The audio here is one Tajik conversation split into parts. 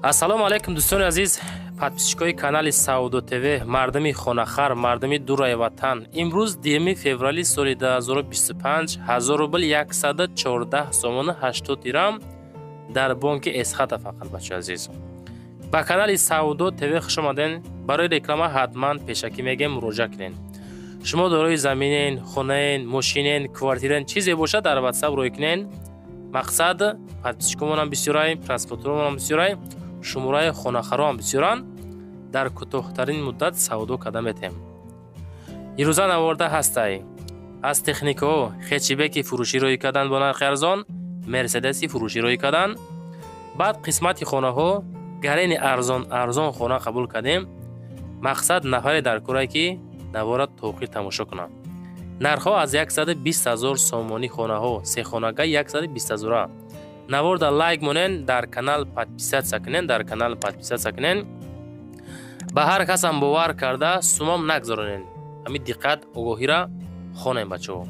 Ассалому алайкум, дӯстони азиз, подписчикои канали Савдо ТВ, мардуми хонахар, мардуми дураи ватан. Имрӯз 2 феврали соли 2025, 1000 рубл 114 сомону 80 дирам дар бонки Эсхата фақат, бачаи азиз. Ба канали Савдо ТВ хуш омаден. Барои реклама ҳатман пешакӣ мегем, муроҷиат кунед. Шумо дорои заминен, хонаен, мошинен, квартирен, чизе бошад, дар WhatsApp рӯй кунен. Мақсад, подписчикомонам бисёрай, просмотромонам бисёрай, шумораи хонахароам бисёранд. Дар кӯтоҳтарин муддат савдо карда метем. Ирӯза наворда ҳастай аз техникаҳо: хетчбеки фурӯшӣ рӯй кардан бо нархи арзон, мерседеси фурӯшӣ рӯй кардан. Баъд қисмати хонаҳо гарени арзон арзон хона қабул кардем. Мақсад, нафаре дар корае, ки навора то охир тамошо кунад. Нархҳо аз 120 ҳазор сомонӣ, хонаҳо сехонага 120 ҳазора. Наворда лайк монен, дар канал подписаться кунен, дар канал подписаться кунен. Ба ҳар касам бовар карда сумам нагзаронен. Ҳамин диққат, огоҳира хонем, бачаҳо.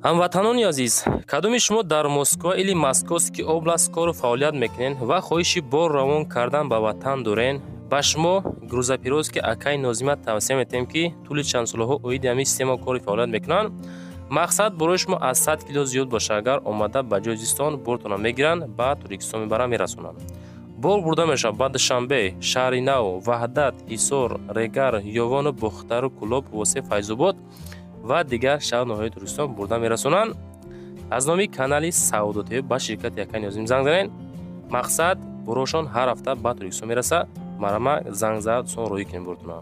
Ҳамватанони азиз, кадоми шумо дар Москва или Московский область кору фаъолият мекунен ва хоҳиши бор равон кардан ба ватан дорен, ба шумо грузоперевозки акаи Нозима тавсия метиҳем, ки тӯли чанд солаҳо оиди ҳамин система кори фаъолият мекунанд. Мақсад, борои шумо аз 100 кило зиёд боша, агар омада ба ҷои зистон бортона мегиранд, ба Тоҷикистон мебаранд, мерасонанд. Бор бурда мешавад ба Душанбе, Шаҳри Нав, Ваҳдат, Ҳисор, Регар, Ёвону Бохтару, Кӯлоб, Восе, Файзобод ва дигар шаҳр ноҳияи Тоҷикистон бурда мерасонанд. Аз номи канали Савдо ТВ ба ширкати акаи Нозим занг занед. Мақсад, борошон ҳар ҳафта ба Тоҷикистон мерасад. Марама занг зад, дӯстон, роҳӣ кунем бортона.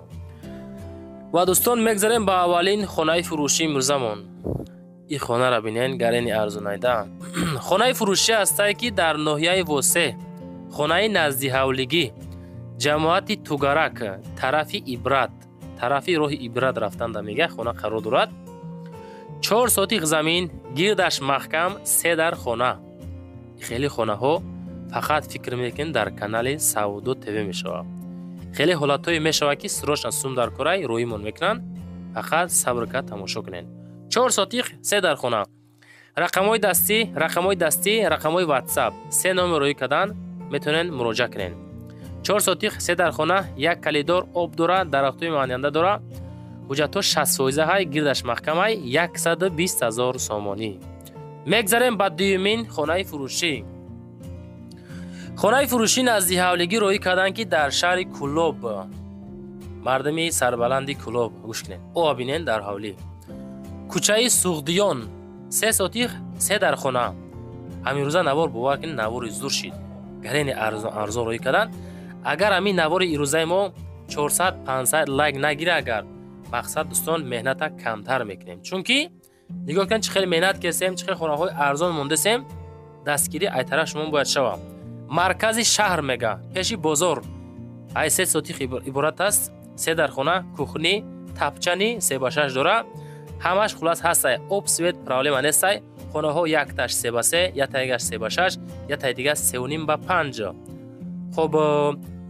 Ва, дӯстон, мегзарем ба аввалин хонаи фурӯшии имрӯзамон. Ин хонара бинен, гарени арзонайда. Хонаи фурӯшӣ ҳастае, ки дар ноҳияи Восе, хонаи наздиҳавлигӣ, ҷамоати Тугарак, тарафи Ибрат, тарафи роҳи Ибрат рафтанда мега хона қарор дорад. 4 сотих замин, гирдаш маҳкам, се дар хона. Хеле хонаҳо фақат, фикр мекунед, дар канали Савдо ТВ мешавад. Хеле ҳолатҳое мешавад, ки срочно сум дар корай, роҳимон мекунанд. Фақат сабр кард, тамошо кунед. 4 сотих, се дар хона. Рақамҳои дастӣ, рақамҳои дастӣ, рақамҳои WhatsApp, се номер роҳӣ кардан, метавонед муроҷиат кунед. 4 сотих, се дар хона, як коридор, об дора, дарахтҳои меъмонианда дора, ҳуҷҷатҳо 60 фоиза ҳай, гирдаш маҳкамай, 120 000 сомонӣ. Мегзарем ба дуюмин хонаи фурӯшӣ. Хонаи фурӯшӣ назди ҳавлигӣ роҳӣ карданд, ки дар шаҳри Кӯлоб. Мардуми сарбаланди Кӯлоб, гӯш кунед, о бинен, дар ҳавлӣ, кӯчаи Суғдиён, 3 сотих, се дар хона. Ҳамин рӯза навор, бовар кунед, навори зур шид. Гарени арзон арзон роҳӣ карданд. Агар ҳамин навори ирӯзаи мо 400, 500 лайк нагира, агар, мақсад, дӯстон, меҳната камтар мекунем, чунки нигоҳ кунед, чӣ хеле меҳнат кардем, чӣ хеле хонаҳои арзон мондасем. Дастгирӣ айтара шумо бояд шава. Маркази шаҳр мега, пеши бозор, ай 3 сотих иборат аст, се дар хона, кухни, тапчани 3 ба 6 дора, ҳамаш хулас ҳастай, об, свет проблема нестай. Хонаҳо якташ 3 ба 3, яктаи 3 ба 6, яктаи дига 3,5 ба 5. Хоб,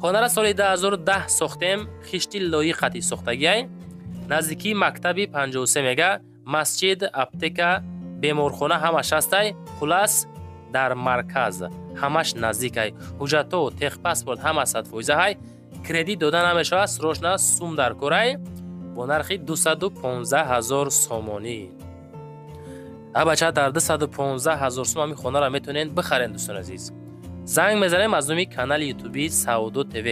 хонара соли 2010 сохтем, хишти лоиқати сохтагиай. Наздикии мактаби 53 мега, масҷид, аптека, беморхона ҳамаш ҳастай. Хулас, дар марказ, ҳамаш наздикай. Ҳуҷҷатҳо, техпаспорт ҳама 100 фоиза ҳай. Кредит дода намешавад, срочно сум дар корай. Бо нархи 215 ҳазор сомонӣ. Абача, дар 215 ҳазор сум ҳамин хонаро метавонед бихаред, дӯстони азиз. Занг мезанем аз номи канали ютуби Савдо ТВ.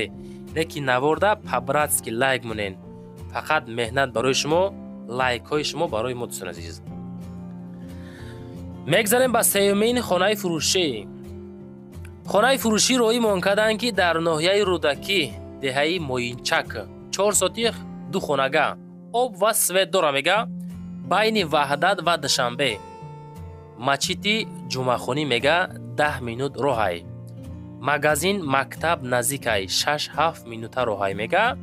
Леки наворда по-братски лайк монен. Фақат меҳнат барои шумо, лайкҳои шумо барои мо, дӯстони азиз. Мегзарем ба сеюмин хонаи фурӯшӣ. Хонаи фурӯшӣ роҳимон карданд, ки дар ноҳияи Рӯдакӣ, деҳаи Моинчак, 4 сотих, ду хонага, об ва свет дора мега, байни Ваҳдат ва Душанбе, мачити Ҷумъахонӣ мега 10 минут роҳай, магазин, мактаб наздикай, 6-7 минута роҳай мега,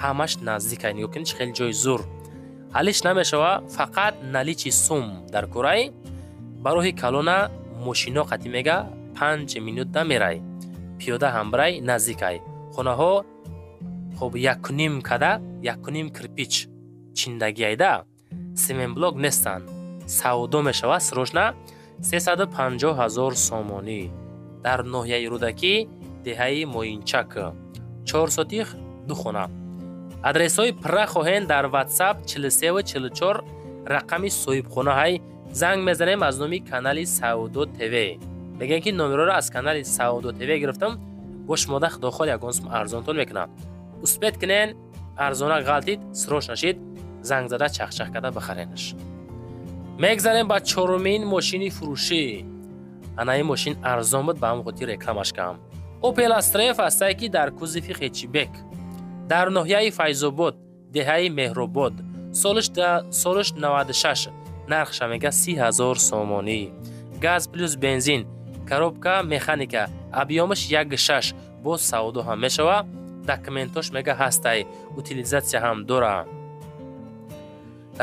ҳамаш наздикай. Нигоҳ кунед, чӣ хеле ҷои зур. Ҳалиш намешава, фақат наличии сум дар курай. Ба роҳи калона мошино қатӣ мега 5 минута мерай, пиёда ҳам бирай, наздикай. Хонаҳо, хоб, якуним када, якуним кирпич чиндагиайда, семенблок нестанд. Савдо мешавад срочно, 350 000 сомонӣ, дар ноҳияи Рӯдакӣ. Деҳаи Моинчак, 4 сотих, 2 хона. Адресҳои пурра хоҳен дар WhatsApp 43 44 рақами соҳибхона ҳай занг мезанем аз номи канали Савдо ТВ. Мегӯем, ки номерҳоро аз канали Савдо ТВ гирифтам, бо шумода худохоҳ ягон сум арзонтон мекунам. Успеть кунен, арзона ғалтид, срош нашид, занг зада чахчах карда бихаренаш. Мегзарем ба чорумин мошини фурӯшӣ. Ана ин мошин арзон буд, ба ҳамон хотир рекламаш кардам. Opel Astra F ҳастае, ки дар кузови хэтчбек дар ноҳияи Файзобод, деҳаи Меҳробод, солиш 96, нархша мега 30 000 сомонӣ. Газ плюс бензин, коробка механика, объём аш 1,6, боз савдо ҳам мешава. Документош мега ҳастай, утилизация ҳам дора.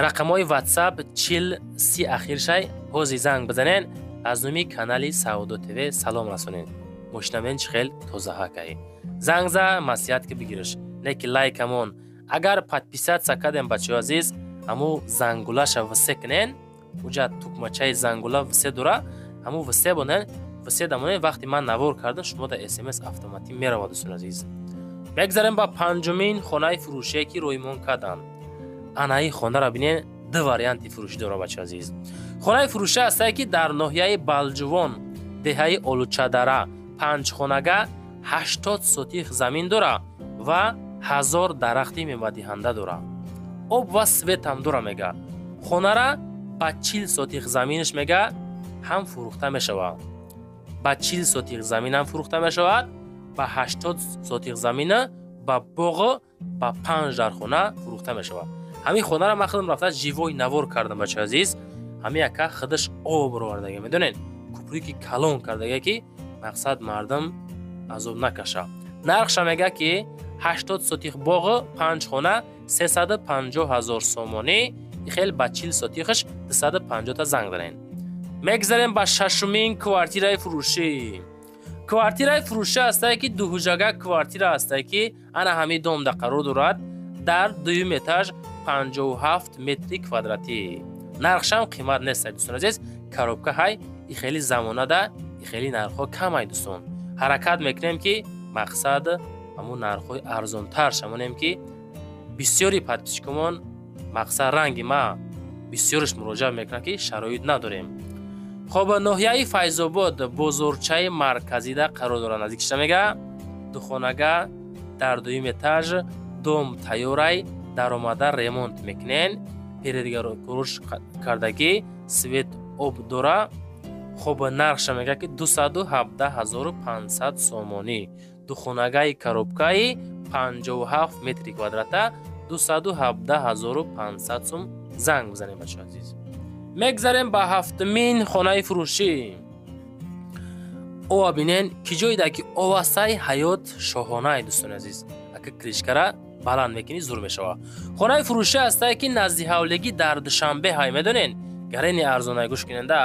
Рақамҳои WhatsApp 40 30 ахиршай, ҳози занг бизанен, аз номи канали Савдо ТВ салом расонед. Мошинамен чӣ хел тозаҳакай. Занг за, маслиҳат ки бигириш. Не ки лайкамон. Агар подписаться кардем, бачаҳои азиз, ҳаму зангулаша все кунен, уҷа тукмачаи зангула все дора, ҳаму все бонен, все дамонен, вақти ман навор кардам, шумо дар СМС автоматӣ меравад, дӯстони азиз. Мегзарем ба панҷумин хонаи фурӯшие, ки рӯймон карданд. Анаи хонаро бинен, ду варианти фурӯшӣ дора, бачаи азиз. Хонаи фурӯшӣ ҳастае, ки дар ноҳияи Балҷувон, деҳаи Олучадара, панҷхонага, 80 сотих замин дора ва 1000 дарахти мевадиҳанда дора. Об ва свет ҳам дора мега. Хонара ба 40 сотих заминаш мега ҳам фурӯхта мешавад. Ба 40 сотих замин ҳам фурӯхта мешавад, ба 80 сотих замина, ба боғу ба панҷ дархона фурӯхта мешавад. Ҳамин хонаро ман худам рафта живой навор кардам, бачаи азиз. Ҳамин яка худаш об баровардага, медонед, куприки калон кардага, ки мақсад мардум азоб накаша. Нархша мега, ки 80 сотих боғу панҷ хона 350 ҳазор сомонӣ, хел ба 40 сотихаш 250 та занг дарен. Мегзарем ба шашумин квартираи фурӯшӣ. Квартираи фурӯшӣ ҳастае, ки дуҳуҷага квартира ҳастае, ки ана ҳамин домда қарор дорад, дар дуюм этаж, 57 метри квадратӣ. Нархшам қимат нест, дӯстон азиз. Коробка ҳай, и хеле замонада и хеле нархҳо камай, дӯстон. Ҳаракат мекунем, ки мақсад ҳамун нархҳои арзонтар шамонем, ки бисёри подписчикомон, мақсад ранги ма, бисёриш муроҷиат мекунад, ки шароит надорем. Хоб, ноҳияи Файзобод, бозорчаи марказида қарор дорад, наздикшда мега. Духонага дар дуюм этаж, дом тайёрай, даромада ремонт мекунен, передгарош кардагӣ, свет, об дора. Хоб, нархша мега, ки 217 500 сомонӣ. Духонагаи коробкаи 57 метри квадрата 217 500 сум, занг бизанем, бачаҳо азиз. Мегзарем ба ҳафтумин хонаи фурӯшӣ. Ова бинен, ки ҷоида ки овасай, ҳаёт шоҳонае, дӯстони азиз. Ака крышка ра баланд мекунӣ, зур мешавад. Хонаи фурӯшӣ ҳастае, ки назди ҳавлигӣ дар Душанбе ҳай, медонен, гарени арзонай, гӯш куненда.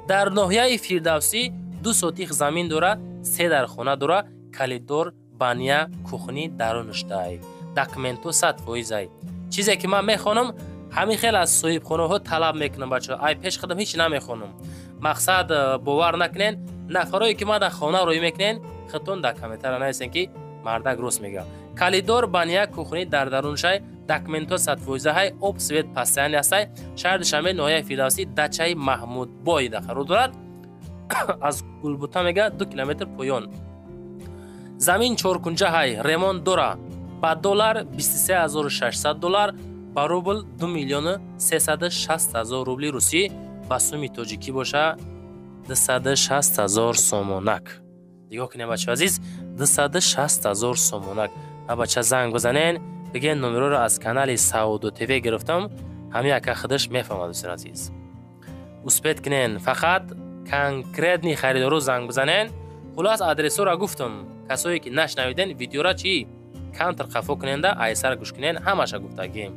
Дар ноҳияи Фирдавсӣ 2 сотих замин дора, се дар хона дора, коридор, баня, кухня дарунуштай. Документу 100%-ай. Чизе ки ман мехонам, ҳамин хел аз соҳибхонаҳо талаб мекунам, бачаҳо. Ай пеш худам ҳеҷ намехонам. Мақсад бовар накунен, нафарое ки ман дар хона рӯй мекунен, худтон дар комментария нависен, ки мардак рост мега. Коридор, баня, кухня дар даруншай, документҳо 100%-ҳай, об, свет постоянный ҳастай. Шаҳри Душанбе, ноҳияи Фирдавсӣ, дачаи Маҳмудбой да қарор дорад. Аз Гулбута мега 2 километр поён. Замин чоркунҷа ҳай, ремонт дора. Ба доллар 23 600 доллар, ба рубл 2 миллиону 360 ҳазор рубли русӣ, ба суми тоҷикӣ боша 260 ҳазор сомонак. Нигоҳ кунем, бачаҳо азиз, 260 ҳазор сомонак. А бача занг бизанен, бигӯен, номерҳоро аз канали Савдо ТВ гирифтам, ҳамин яка худаш мефаҳмад, дӯстони азиз. Успеть кунен, фақат конкретный харидоро занг бизанен. Хулос, адресҳоро гуфтам. Касое ки нашнавиден, видеора чӣ камтар қафо куненда, айсар гӯш кунен, ҳамаша гуфтагим.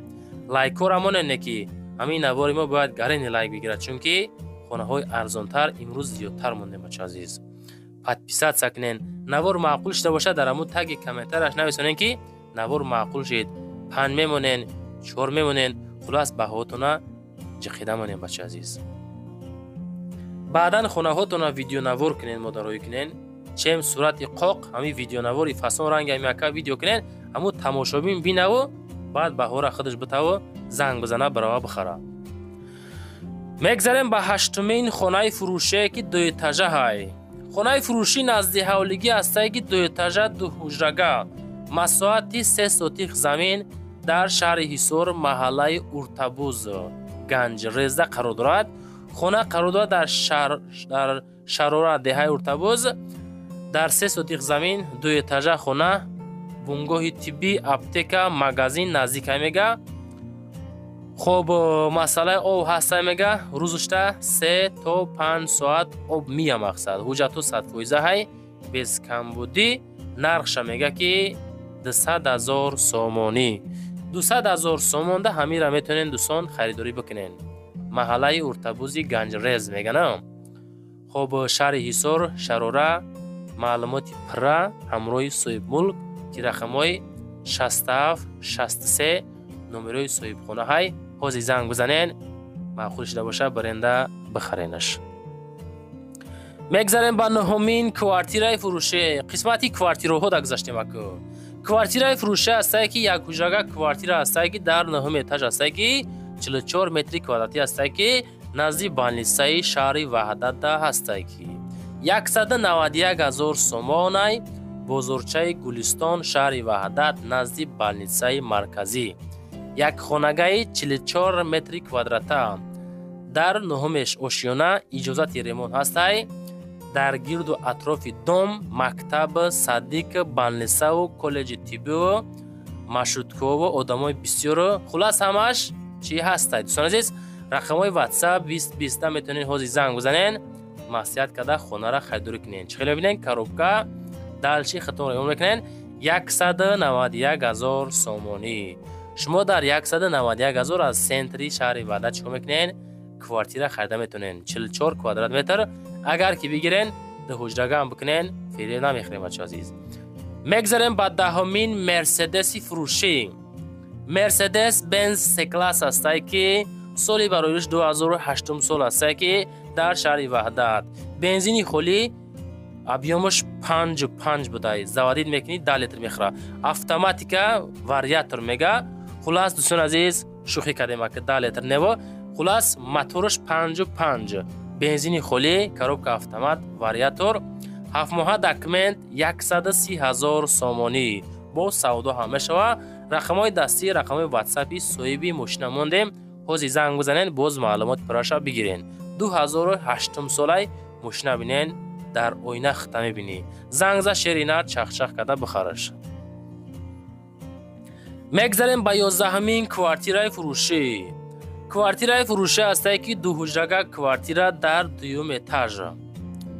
Лайкҳоро монене, ки ҳамин навори мо бояд гарени лайк бигирад, чунки хонаҳои арзонтар имрӯз зиёдтар мондем, бача азиз. Подписаться кунен. Навор маъқул шуда бошад, дар ҳамун таги комментарияш нависонен, ки навор маъқул шид, панҷ мемонен, чор мемонен, хулос баҳотона ҷиқида монем, бача азиз. Баъдан хонаҳотона видеонавор кунен, модароӣ кунен. Чем сурати қоқ, ҳамин видеонавори фасон ранги ҳами ака видео кунен, ҳамун тамошобин бинаву баъд баҳора худаш битаву занг бизана, барава бихара. Мегзарем ба ҳаштумин хонаи фурӯшие, ки дуэтажа ҳай. Хонаи фурӯшӣ назди ҳавлигӣ ҳастае, ки дуэтажа, дуҳуҷрага, масоҳати 3 сотих замин, дар шаҳри Ҳисор, маҳаллаи Уртабуз, Ганҷрезда қарор дорад. Хона қарор дорад дар Шарора, деҳаи Уртабуз, дар 3 сотих замин, дуэтажа хона, бунгоҳи тиббӣ, аптека, магазин наздика мега. Хоб, масъалаи об ҳаста мега, рӯзушта 3 то 5 соат об мия. Мақсад, ҳуҷҷату 100% ҳай, без камбудӣ. Нархша мега, ки 200 000 сомонӣ. 200 000 сомонда ҳамира метавонен, дӯстон, харидорӣ бикунен. Маҳаллаи Уртабузи Ганҷрез мегана. Хоб, шаҳри Ҳисор, Шарора. Маълумоти пурра ҳамроҳи соҳибмулк, ки рақамҳои 67 63 номерои соҳибхона ҳай. Ҳозир занг бизанен, маъқул шуда боша, баренда бихаренаш. Мегзарем ба нуҳумин квартираи фурӯшӣ. Қисмати квартираҳо да гузаштем аку. Квартираи фурӯшӣ ҳастае, ки якҳуҷрага квартира ҳастае, ки дар нуҳум этаж ҳастае, ки 44 метри квадратӣ ҳастае, ки назди больницаи шаҳри Ваҳдатда ҳастае, ки 191 000 сомонай. Бозорчаи Гулистон, шаҳри Ваҳдат, назди больницаи марказӣ, як хонагаи 44 метри квадрата дар нуҳумеш ошёна, иҷозати ремонт ҳастай. Дар гирду атрофи дом мактаб, садик, больницаву коллеҷи тиббиву маршруткаову одамои бисёру, хулас, ҳамаш чӣ ҳастай. Дӯстони азиз, рақамҳои WhatsApp 20 20, метавонед ҳозир занг бизанен, маслиҳат карда хонара харидорӣ кунед. Чӣ хеле мебинед, коробка, дальше хатон ремонт мекунед. 191 000 сомонӣ. Шумо дар 191 000 аз центри шаҳри Ваҳдат чӣ кор мекунед? Квартира харида метавонед, 44 квадрат метр. Агар ки бигирен, ду ҳуҷрагаам бикунен, фиреб намехӯрем, бачо азиз. Мегзарем ба даҳумин Мерседеси фурӯшӣ. Мерседес Бенз С-класс ҳастае, ки соли бароиш 2008 сол ҳастае, ки дар шаҳри Ваҳдат, бензини холӣ, объёмаш 5,5 будай, заводить мекунӣ, 10 литр мехӯра, автоматика, вариатор мега. Хулас, дӯстони азиз, шӯхӣ кардем ака, 10 литр нево. Хулас, мотораш 5,5, бензини холӣ, коробка автомат, вариатор, ҳафтмоҳа документ, 130 000 сомонӣ. Бо савдо ҳам мешава. Рақамҳои дастӣ, рақамҳои ватсапи соҳиби мошина мондем. Ҳозир занг бизанен, боз маълумоти пурраша бигирен. 2008 солай мошина бинен, дар оина хита мебинӣ. Занг за, шерина чахчах карда бихараш. Мегзарем ба 11-ҳамин квартираи фурӯшӣ. Квартираи фурӯшӣ ҳастае, ки дуҳуҷрага квартира дар дуюм этаж,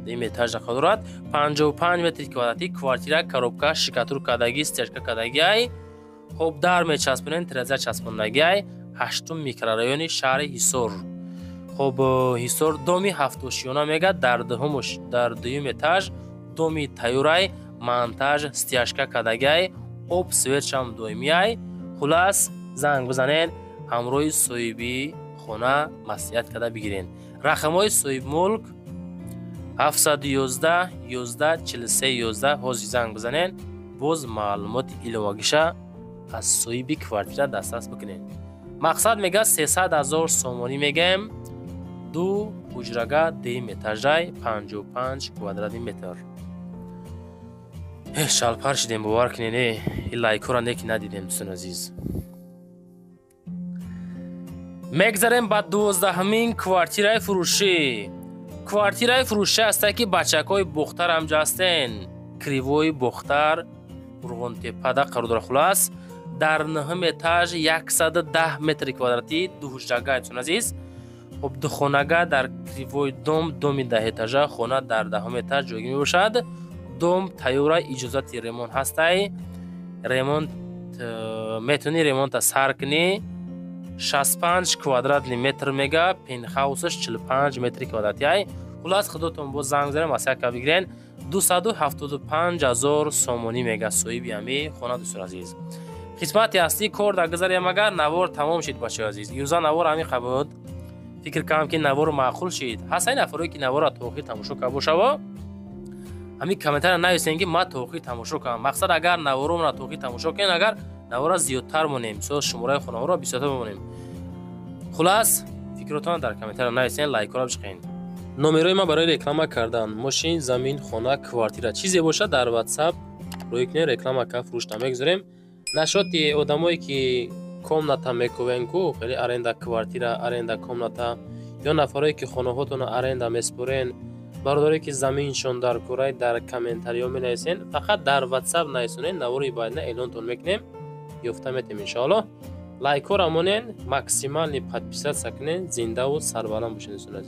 дуюм этаж қарор дорад, 55 метри квадратӣ квартира, коробка, штукатур кардагӣ, стяжка кардагиай. Хоб, дар мечаспонен, тиреза часпондагиай. Ҳаштум микрорайони шаҳри Ҳисор. Хоб, Ҳисор, доми ҳафтошиёна мега, дар дуюм этаж, доми тайёрай, монтаж, стяжка кардагиай, об, светшам доимиай. Хулас, занг бизанед, ҳамроҳи соҳиби хона маслиҳат карда бигирен. Рақамҳои соҳибмулк 711 11 43 11. Ҳозир занг бизанед, боз маълумоти иловагиша аз соҳиби квартира дастрас бикунед. Мақсад, мега, 300 000 сомонӣ мегаем, ду ҳуҷрага, дуюм этажай, 55 квадрати метр. Шалпар шидем, бовар кунед, ин лайкҳоро неки надидем, дӯстони азиз. Мегзарем ба 12-ҳамин квартираи фурӯшӣ. Квартираи фурӯшӣ ҳастае, ки бачакҳои Бохтар ҳамҷа ҳастен, Кривои Бохтар, Қурғонтеппада қарор дорад. Хулас, дар нӯҳум этаж, 110 метри квадратӣ, дуҳуҷрага. Дӯстони азиз, хоб, духонага дар Кривой дом, доми даҳэтажа, хона дар 10-ум этаж ҷойгир мебошад. Дом тайёра, иҷозати ремонт ҳастай, ремонт метавонӣ ремонта сар кунӣ. 65 квадратный метр мега, пентхаусаш 45 метри квадратӣ ай. Хулас, худотон боз занг занем, масъала бигирен. 275 000 сомонӣ мега соҳиби ҳами хона. Дӯстони азиз, қисмати аслӣ кор дар гузарем, агар навор тамом шид. Бачаи азиз, имрӯза навор ҳамин буд. Фикр кардам, ки навор маъқул шид. Ҳастаи нафарое, ки наворро то охир тамошо карда бошаво. Ҳамин комментария нависем, ки ман то охир тамошо кардам. Мақсад, агар наворомона то охир тамошо кунем, агар навора зиёдтар монем, мисол, шумораи хонаҳоро бисёртар монем. Хулас, фикротонро дар комментария нависен, лайкҳоро бичиқен. Номерои ман барои реклама кардан мошин, замин, хона, квартира, чизе бошад, дар WhatsApp рӯй кунед, реклама ка, фурӯшта мегузорем. Нашоти одамое ки комната мекувен ку, хеле аренда квартира, аренда комната, ё нафарое ки хонаҳотонро аренда меспорен, бародаре ки заминшон дар курай, дар комментариё менависен. Фақат дар WhatsApp нависонед, навори баъдина эълонтон мекунем, ёфта метем, иншоаллоҳ. Лайкҳоро монен, максимальный подписаться кунен. Зиндаву сарбаланд бошед, дӯстони азиз.